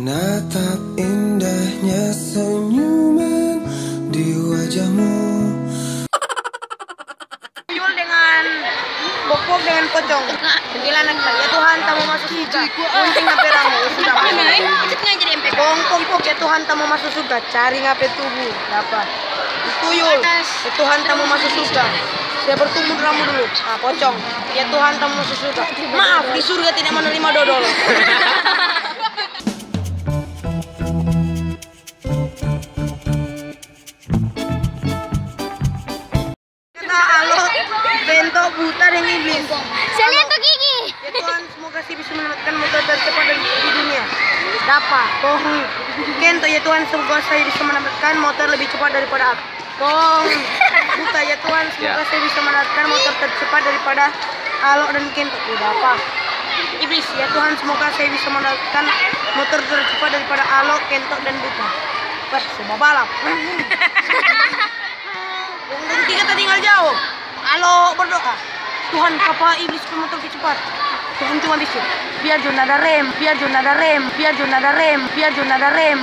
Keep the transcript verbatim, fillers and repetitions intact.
Natap indahnya senyuman di wajahmu. Tuyul dengan pokok dengan pocong. Bilang lagi, ya Tuhan, tamu masuk surga. Gunting ngape ramu, sudah masuk. Kong, kong, kong, ya Tuhan, tamu masuk surga. Cari ngape tubuh, dapa. Tuyul, ya Tuhan, tamu masuk surga. Saya bertumbun ramu dulu. Ah, pocong. Ya Tuhan, tamu masuk surga. Maaf, di surga tidak menerima dodol. Kata Alo, Kento, Buta, deng Iblis. Saya lihat tuh gigi. Ya Tuhan, semoga saya bisa mendapatkan motor tercepat dari di dunia. Dapa, kong. Kento, ya Tuhan, semoga saya bisa mendapatkan motor lebih cepat daripada aku. Kong. Buta, ya Tuhan, semoga Ya. saya bisa mendapatkan motor tercepat daripada Alo dan Kento. Udah apa? Iblis, ya Tuhan, semoga saya bisa mendapatkan motor tercepat daripada Alo, Kento, dan Buta. Wah, semua balap. Yang tiga tadi tinggal jauh. Alo berdoa, Tuhan, kapa Iblis pe motor ke cepat. Tuhan cuma bikin, biar jo nada rem, biar jo nada rem, biar jo nada rem, biar jo nada rem.